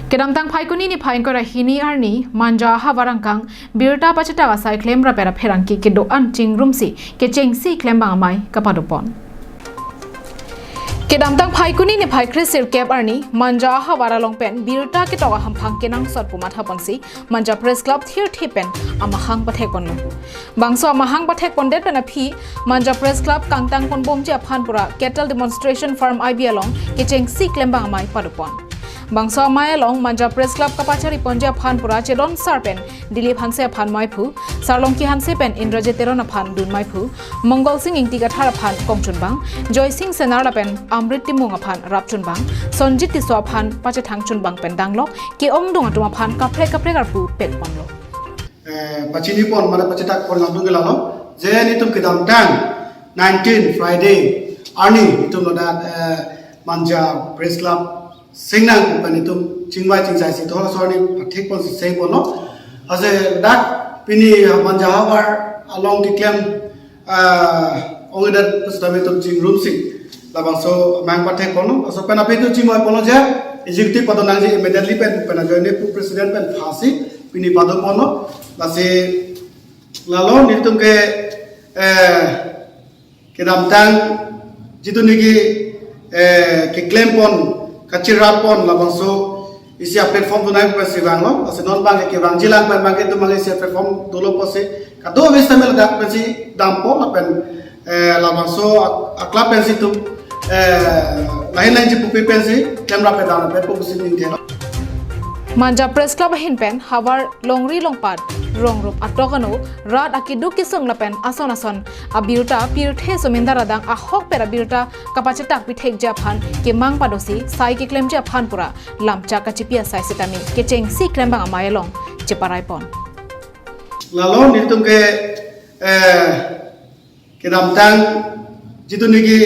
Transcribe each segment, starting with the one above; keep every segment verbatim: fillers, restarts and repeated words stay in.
Kedamtang Phaikuni niphai ingkoi ra hini arni Manja havar angkang birta pachetak asai klemrap ra pherangke kedo-an chingrumsi kechengsi klembang amei kapadopon. Kedamtang Phaikuni niphai kre sirkep arni Manja havar along pen birta ketok ahamphang kenangsot pu mathaponsi Manja Press Club thirthe pen amahang pathekponlo. Bangso amahang pathekpondet pen aphi Manja Press Club kangtangponbomji aphan pura Cattle Demonstration Farm I B along kechengsi klembang amei padopon. Bangso amei along Manja Press Club kapachariponji aphan pura Chedon Sar pen Dilip Hanse aphan meiphu, Sarlongki Hanse pen Indrajit Teron aphan dun meiphu, Mongol Sing Ingti Kathar aphan kongchunbang, Joy Sing Senar lapen Amrit Timung aphan rapchunbang, Sonjit Tisso aphan pachethangchunbang pen danglok ke-ongdung atum aphan kaprek kaprek arpu pekponlo. Eh, pachinipon mane pachetakpon lamdung ke lalo je nitum kedamtang nineteen Friday arni itum ladak, eh, Manja Press Club singnang pen itum chingvai chingsaisi thor asor ni pathekponsi sengponlo. Ase dak pini Manja havar along keklem, ah, ongdat pusitame itum chingrumsi labangso amahang pathekponlo. Laso pen aphi itum chingvaiponlo je executive padonangji immediately pen pen ajoine pu president pen phasi pini padoponlo. Lasi lalo nitum ke, eh, kedamtang jitu niki, eh, keklempon kacherappon labangso isi a-platform dunai pensi vanglo. Lasi non bang kevangjilang pen bang ke itum bang isi a-platform dolo pusi kado vis tamil dak pensi dampo lapen, eh, labangso ak-, a-club pensi itum, eh, lahin lahin chipupi pensi klemrap pe dam pe pusi ningthelo. Manja Press Club ahin pen havar longri longpat rongrup atok ano rat akeduk kesung lapen ason ason abirta pirthe sumindar adang ahokpet abirta kapachetak pithekji aphan kemang padosi sai keklemji aphan pura lamchak kachipi asai sitame kechengsi klembang amei along cheparaipon. Lalo nitum ke, eh, kedamtang jitu niki,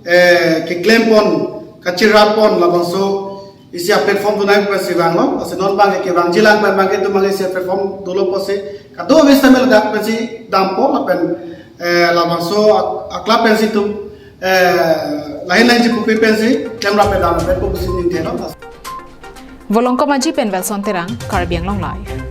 eh, keklempon kacherappon labangso isi a-platform dunai pensi vanglo. Lasi non bang kevangjilang pen bang ke itum bang isi a-platform dolo pusi kado vis tamil dak pensi dampo lapen, eh, labangso ak-, a-club pensi itum, eh, lahin lahin chipupi pensi klemrap pe dam pe pusi ningthelo. Volongkom Aji pen Welson Terang, Karbi Anglong Live.